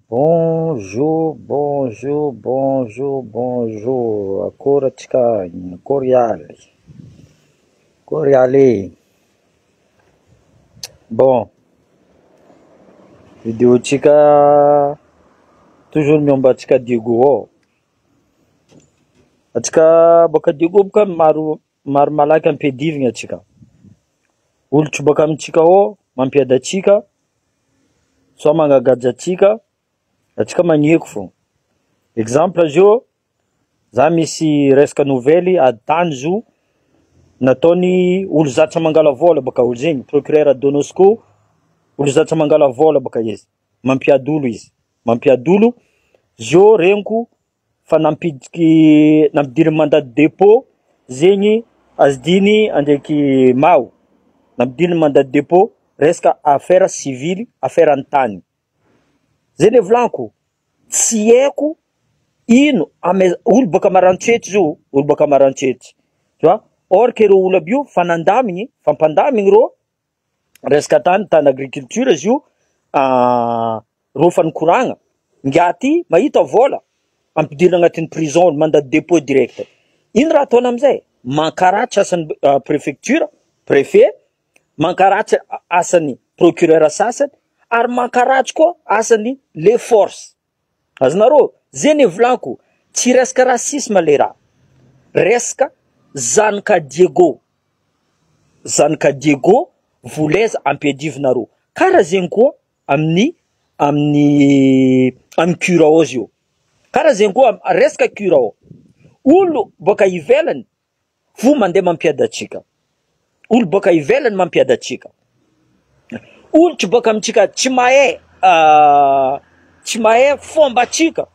Bonjour, bonjour, bonjour, bonjour. Akory atsika agny, akory aly, akory aly e. Bon, vidéo-tsika toujours miomba antsika Diego ao. Atsika bôka Diego boka maro maro malaky ampiadivina atsika. Olo tsy bôka amitsika ao mampiady atsika, soit magnagaja atsika, atsika magneky fô. Exemple zio, za misy resaka nouvelle ady tany zo nataony olo zatra mangala vôla bôka olo zegny, procureur Donosco, olo zatra mangala vôla bôka izy, mampiady olo izy, mampiady olo, zio regniko fa nampidiky nampidiriny mandat de dépôt zegny Azdiny andraiky Mao, nampidiriny mandat de dépôt resaka affaire civile, affaire ny tany. Zay le volaniko, tsy haiko ino ame olo bôka Maroantsetra zio, olo bôka Maroantsetra, tu vois, or que reo olo aby io fa nandamigny, fampandamigny rô resaka tany, tany agriculture izy io, rô fa nikoragna, ngiahy ty mahita vôla ampidirina agnatin'ny prison, mandat de dépôt direct. Ino raha ataony amizay? Mankaratsy asan'ny préfecture, préfet, mankaratsy asan'ny procureur sasany, ary mankaratsy koa asan'ny les forces. Azonareo? Zay ny volaniko, tsy resaka racisme le raha, resaka zanaka Diego, zanaka Diego voleza ampiadivinareo. Karaha zegny koa amin'ny amin'ny amin'ny cure ao izy io. Karaha zegny koa resaka cure ao. Olo boaka ivelany fo mandeha mampiady atsika. Olo boaka ivelany mampiady atsika. Olo tsy boaka amitsika tsy mahay tsy mahay fomba atsika,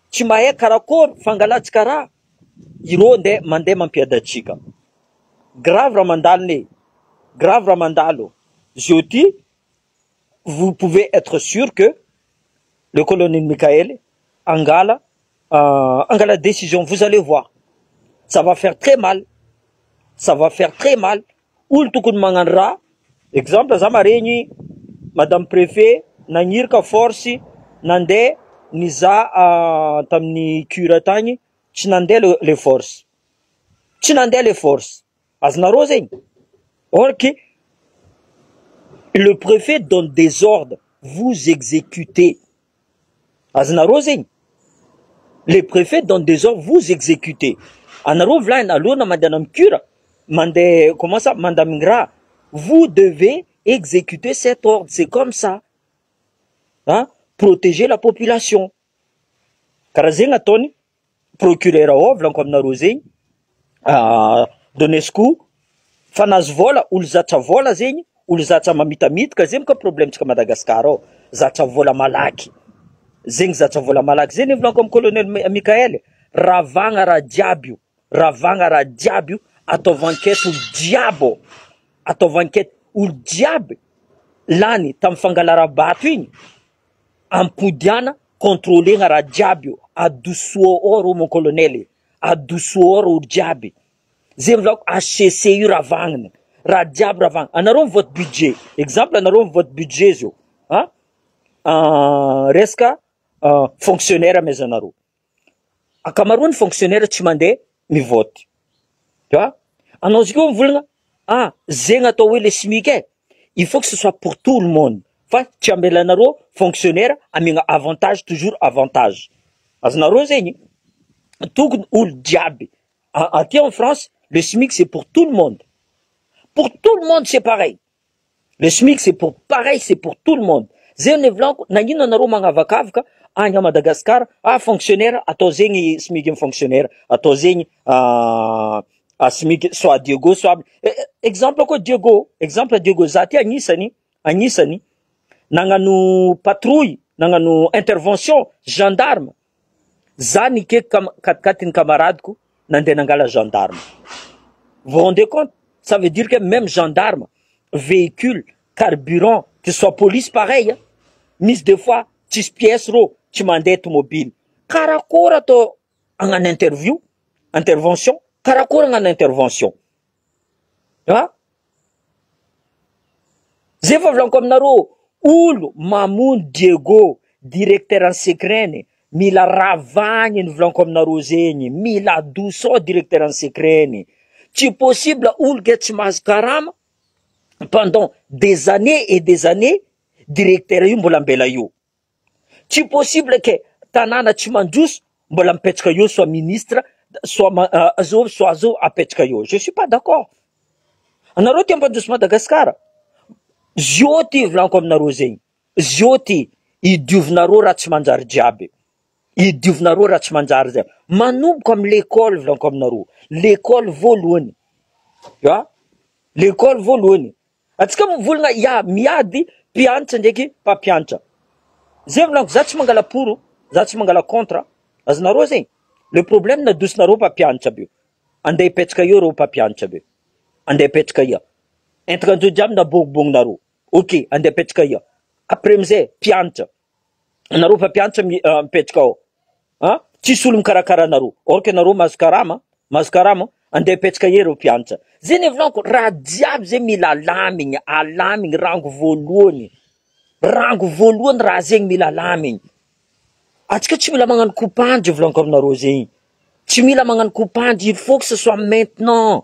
tsy mahay karakory fangalatsika raha, ireo ndeha mandeha mampiady atsika. Grave raha mandalo ne, grave raha mandalo. Zio ty, vous pouvez être sûr que le colonel Michael angala angala décision, vous allez voir. Ça va faire très mal. Ça va faire très mal. Olo tokony magnano raha, exemple za maregny madame préfet nagnirika force nandeha nizaha tamin'ny cure tagny, tsy nandeha le force. Tsy nandeha le force. Azonareo zegny? Or que le préfet donne des ordres, vous exécutez. Azonareo zegny? Le préfet donne des ordres, vous exécutez. Anareo volagny aloha mandeha amy cure, mandeha comment ça, mandamigny raha, vous devez exécuter cet ordre, c'est comme ça. Hein? Protéger la population. Karaha zegny ataony procureur ao volaniko aminareo zegny, Donesco, fa nahazo vola, olo zatra vola zegny, olo zatra mamitamitaka zegny boka problème-tsika Madagasikara ao, zatra vola malaky. Zegny zatra vola malaky, zegny volaniko amy colonel Michael, ravagna raha jiaby io, ravagna raha jiaby io, ataovy enquête olo jiaby ao, ataovy enquête olo jiaby lany tamy fangalara-bato igny, ampodiana contrôlena raha jiaby io, adosoa ao rô mon colonel, adosoa ao rô olo jiaby. Zay volaniko HCC io ravagnina, raha jiaby ravagna. Anareo mivote budget, exemple anareo mivote budget zio, ah, resaka fonctionnaire amezanareo. Ankamaroany fonctionnaire tsy mandeha mivote, tu vois? Anao izy koa mivolagna, ah, zegny atao hoe le SMIC e, il faut que ce soit pour tout le monde, fa tsy ambelanareo fonctionnaire amiagna avantage, toujours avantage. Azonareo zegny? Tokony olo jiaby. Aty en France, le SMIC c'est pour tout le monde. Pour tout le monde c'est pareil. Le SMIC c'est pour pareil, c'est pour tout le monde. Zay ny volaniko, nagnino anareo magnavakavaka agny à Madagascar, ah fonctionnaire atao zegny SMIC ny fonctionnaire, atao zegny SMIC soit Diego soit exemple koa Diego, exemple Diego za ty agnisany agnisany nagnano patrouille, nagnano intervention gendarme. Za nikaiky katikaty ny camaradeko nandeha nangala gendarme. Vous vous rendez compte? Ça veut dire que même gendarme, véhicule, carburant, que ce soit police pareil, hein? Misy des fois tsisy pièce rô, tsy mandeha tomobile. Karakory atao hagnano interview, intervention, karakory hagnano intervention? Ah? Zay fa volaniko aminareo, olo mamono Diego, Directeur en secret mila ravagny, ny volaniko aminareo zegny, mila adoso directeur en secret. Tsy possible olo ke tsy mahazo karama pendant des années et des années, directeur io mbola ambela io. Tsy possible ke tanàna tsy mandroso, mbola mipetraka eo, soit ministre, soit zao, soit zao, apetraka eo. Je suis pas d'accord. Anareo ty ampandroso Madagasikara zio ty, volaniko aminareo zegny zio ty, idiovinareo raha tsy manjary jiaby, idiovinareo raha tsy manjary zay. Manomboka amy l'école, volaniko aminareo, l'école voalohany a, l'école voalohany. Atsika mivolagna ia miady mpianatra ndraiky mpampianatra zay. Volaniko, za tsy mangala pour, za tsy mangala contre. Azonareo zegny le problème, nadosinareo mpampianatra aby io, andeha hipetraka eo reo mpampianatra aby io, andeha hipetraka ia, entana andreo jiaby nabogobognonareo. Ok, andeha hipetraka ia après amizay mpianatra anareo, mpampianatra mipetraka ao a, tsisy olo mikarakara anareo, or que anareo mahazo karama, mahazo karama. Andeha hipetraka eo reo mpianatra zay. Ny volaniko, raha jiaby zay mila alamigny, alamigny rango voalohany, rango voalohany raha zegny mila alamigny. Atsika tsy mila magnano kopandry, volaniko aminareo zegny, tsy mila magnano kopandry. Il faut que ce soit maintenant.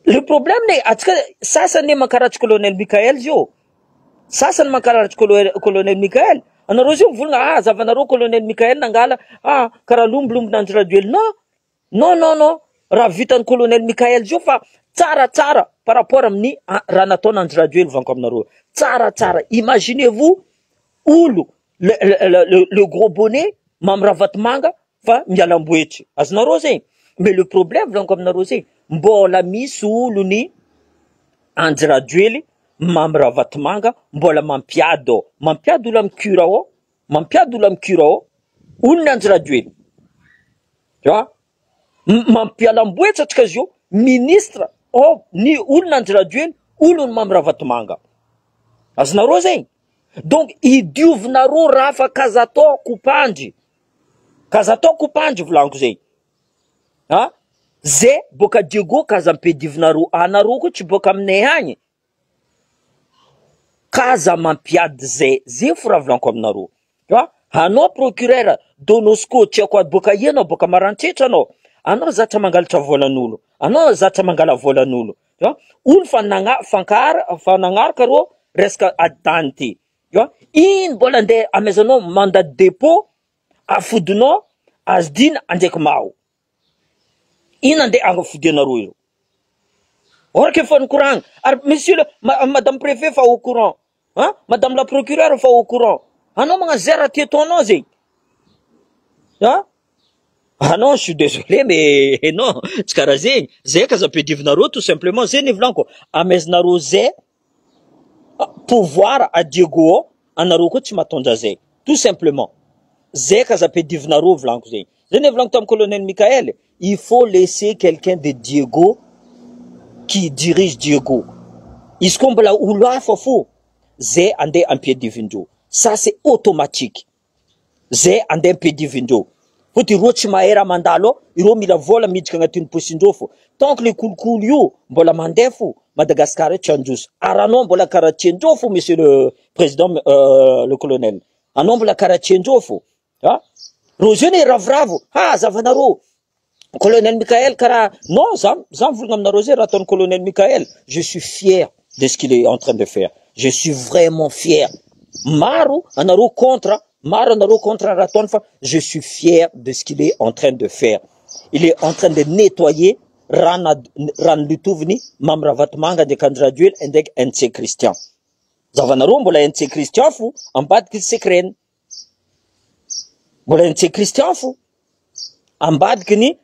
Le problème ne, atsika sasany ne mankaratsy colonel Michael zio, sasany mankaratsy colonel Michael. Anareo zio mivolagna ah, zavanareo colonel Michael nangala ah karaha lombolombo Andry Rajoely. Non, non, non, non, raha vitan'ny colonel Michael zio fa tsara tsara par rapport amin'ny raha nataony Andry Rajoely, volaniko aminareo, tsara tsara. Imaginez-vous olo le gros bonnet Mamy Ravatomanga fa mialamboetry, azonareo zegny. Mais le problème, volaniko aminareo zegny, mbola misy olo ny Andry Rajoely, Mamy Ravatomanga, mbola mampiady ao, mampiady olo amy cura ao, mampiady olo amy cura ao, olo ny Andry Rajoely, tu vois, mampialamboetry atsika zio. Ministre ao ny olona Andry Rajoely, olo ny Mamy Ravatomanga, azonareo zegny. Donc idiovinareo raha fa kaza atao kopandry, kaza atao kopandry, volaniko zegny a. Zay boka Diego, kaza ampedivinareo anareo koa tsy boka aminay agny, kaza mampiady zay zay fo raha volaniko aminareo. A anao procureur Donosco, tsy haiko boka ia anao, boka marantsetra anao, anao zatra mangalatra volan'olo, anao zatra mangala volan'olo a, olo fa nagna fankahara, fa nagnaraka reo resaka ady tany ty a, ino mbola andeha amezanao mandat de dépôt, afodinao azo dina andraiky mao ino andeha agafodianareo io, or que fa nikoragna ary monsieur le madame préfet fa au courant hein, madame la procureure fa au courant. Anao magnano zay raha ty ataonao zegny. Ah non, je suis désolé, mais non, tsy karaha zegny zay. Kaza ampedivinareo tout simplement zay ny volaniko, amezanareo zay pouvoir a Diego ao, anareo koa tsy mahatondra zay tout simplement zay. Kaza ampedivinareo, volaniko zegny zay ny volaniko tamin'ny colonel Michael. Il faut laisser quelqu'un de Diego qui dirige Diego. Izy koa mbola olo hafa fo zay andeha ampiadivindreo, ça c'est automatique, zay andeha ampiadivindreo fôtony ireo tsy mahay raha mandalo ao, ireo mila vola miditra agnatin'ny posindreo fo. Tant que le kolokolo io mbola mandeha fo, Madagasikara io tsy androso. Ary anao mbola karaha tiandreo fo, monsieur le président, le colonel, anao mbola karaha tiandreo fo a. Reo zio ne ravoravo ha zavanareo colonel Michael karaha. Non, za mivolagna aminareo zay, raha ataon'ny colonel Michael, je suis fier de ce qu'il est en train de faire, je suis vraiment fier. Maro anareo contre, maro anareo contre raha ataony, fa je suis fier de ce qu'il est en train de faire. Il est en train de nettoyer raha raha nylotoviny Mamy Ravatomanga ndraiky Andry Rajoely ndraiky Ntsay Christian. Zavanareo mbola Ntsay Christian fo ambadiky secret, mbola Ntsay Christian fo ambadiky ny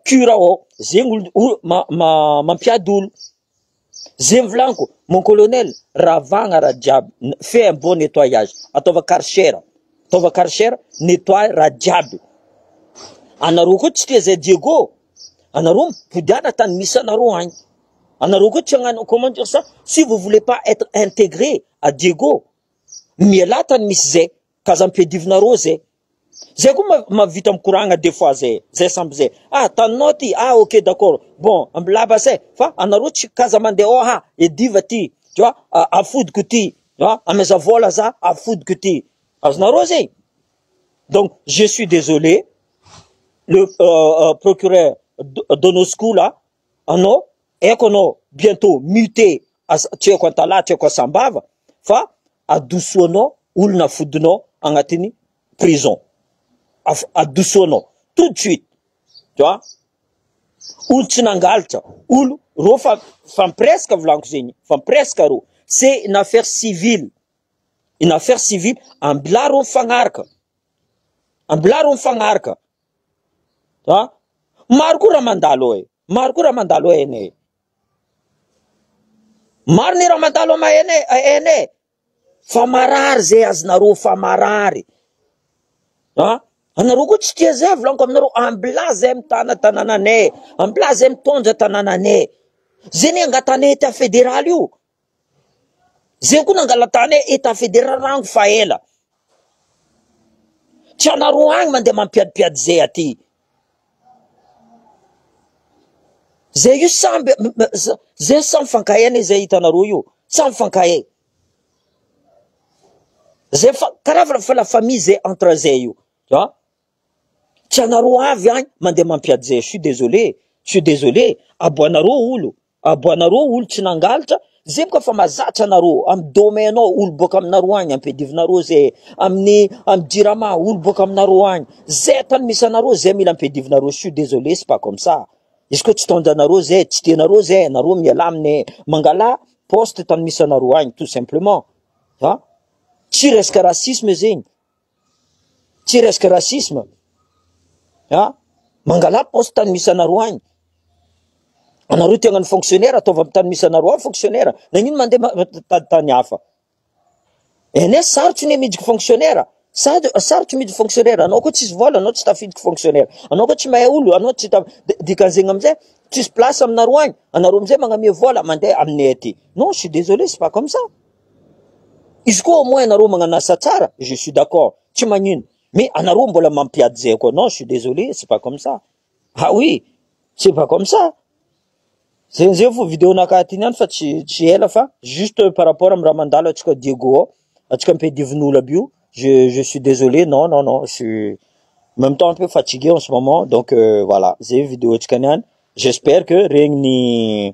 cura ao zegny, olo mampiady olo zay. Mivolaniko, mon colonel, ravagna raha jiaby, fait un bon nettoyage, ataova karcher, ataova karcher, nettoie raha jiaby. Anareo koa tsy tia zay Diego, anareo mipodiana tany misy anareo agny. Anareo koa tsy hagnano, comment dire ça, si vous voulez pas être intégré à Diego, miala tany misy zay, kaza ampiadivinareo zay. Zay koa mahavita mikoragna des fois zay, zay samby zay ah taninao ty ah, ok, d'accord, bon, ambilaba zay, fa anareo tsy kaza mandeha ao ha ediva ty, tu vois, afodiko ty. A ameza vola za afodiko ty, azonareo zegny. Donc je suis désolé, le procureur Donosco là, anao haiko anao bientôt muté, tsy haiko Antalaha, tsy haiko Asambava, fa adosoanao olona afodinao agnatin'ny prison, adosoanao tout de suite, tu vois. Olo tsy nangalatra olo ro fa presque volaniko zegny, fa presque ro c'est une affaire civile, une affaire civile. Ambila ro mifagnaraka, ambila ro mifagnaraka. A maro koa raha mandalo e, maro koa raha mandalo ene, maro ny raha mandalo ama ene ene, fa marary zay azonareo, fa marary. A anareo koa tsy tia zay, volaniko aminareo, ambila zay mitana tanànanay, ambila zay mitondra tanànanay zay ny angatanay état fédéral io zay koa nangalatany état fédéral rango fa ela. Tsy anareo agny mandeha mampiadipiady zay aty zay io, samby zay samy fankahay zay hitanareo io, samy fankahay zay, fa karaha fa la famille zay entre zay io. A tsy anareo avy agny mandeha mampiady zay. Je suis désolé, je suis désolé. Aboanareo olo, aboanareo olo tsy nangalatra zay boka fa mazatra anareo amy domaine ao, olo boaka aminareo agny ampedivinareo zay amin'ny amy Jirama, olo boaka aminareo agny zay tany misy anareo zay mila ampedivinareo. Je suis désolé, c'est pas comme ça. Izy koa tsy tondraanareo zay, tsy tianareo zay, anareo miala aminay, mangala poste tany misy anareo agny, tout simplement. A tsy resaka racisme zegny, tsy resaka racisme. A mangala poste tany misy anareo agny. Anareo tia hagnano fonctionnaire, ataovy amy tany misy anareo agny fonctionnaire. Nagnino mandeha mitady tany hafa ene? Sarotry ny midriky fonctionnaire, sady sarotry midriky fonctionnaire. Anao koa tsisy vola, anao tsy tafidriky fonctionnaire. Anao koa tsy mahay olo, anao tsy ta dikan'zegny amizay tsisy place aminareo agny. Anareo amizay magnamia vola mandeha aminay aty. Non, je suis désolé, c'est pas comme ça. Izy koa au moins anareo magnano asa tsara, je suis d'accord, tsy magnino, mais anareo mbola mampiady zay koa. Non, je suis désolé, c'est pas comme ça. Ah oui, c'est pas comme ça. Zegny zay fo vidéo nakahy ty niany, fa tsy ela, fa juste par rapport amy raha mandalo atsika Diego ao, atsika ampedivin'olo aby io. Je suis désolé, non, non, non, je suis en même temps un peu fatigué en ce moment, donc voilà, zay vidéo atsika niany. J'espère que regny.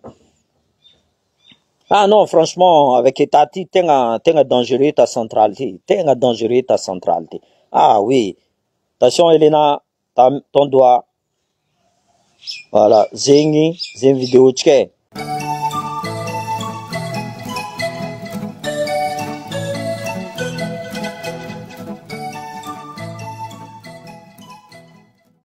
Ah non, franchement, avec état ty tegna tegna dangereux, état central ty tegna dangereux, état central ty. Ah oui, attention Elena, ton doigt. Voilà, zegny zegny vidéo tsika e.